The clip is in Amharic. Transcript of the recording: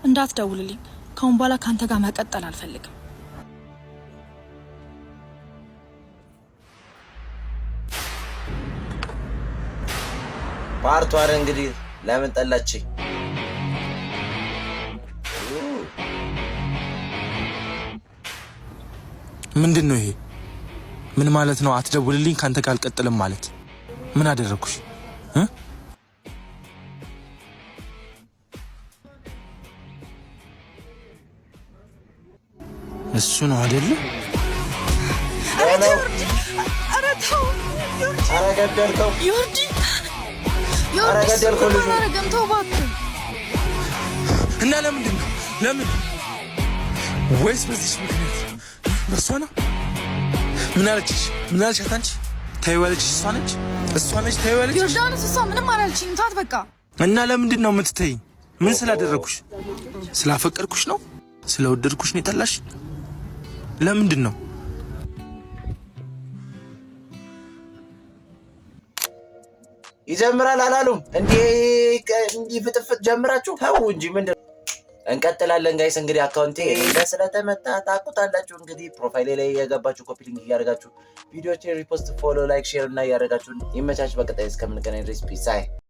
እንዳትደውልልኝ። ከአሁን በኋላ ከአንተ ጋር መቀጠል አልፈልግም። Part one እንግዲህ ለምን ጠላችኝ? ምንድን ነው ይሄ? ምን ማለት ነው? አትደውልልኝ ከአንተ ጋር አልቀጥልም ማለት ምን አደረግኩሽ? እ? እሱ ነው አይደለ? ኧረ ተው! ኧረ ገደልከው! ዮርዲ! ኧረ ዮርዲ! ገደልከው ልጁን። አላረገም። ተው እባክህ። እና ለምንድን ነው፣ ለምን? ወይስ በዚች ምክንያት በእሷ ነው? ምን አለችሽ? ምን አለቻት? አንቺ ተይው ያለችሽ እሷ ነች፣ እሷ ነች ተይው ያለችሽ። ዮርዳኖስ፣ እሷ ምንም አላለችኝም። ተዋት በቃ። እና ለምንድን ነው የምትተይኝ? ምን ስላደረግኩሽ? ስላፈቀርኩሽ ነው? ስለወደድኩሽ ነው የጠላሽ? ለምንድን ነው? ይጀምራል አላሉም እንዴ? እንዲህ ፍጥፍጥ ጀምራችሁ ተው እንጂ ምንድን ነው? እንቀጥላለን guys። እንግዲህ account ኤ ስለተመታ ታውቁታላችሁ። እንግዲህ profile ኤ ላይ የገባችሁ copy link እያደረጋችሁ ቪዲዮችን repost፣ follow፣ like፣ share እና እያደረጋችሁ ይመቻችሁ። በቀጣይ እስከምንገናኝ ድረስ peace።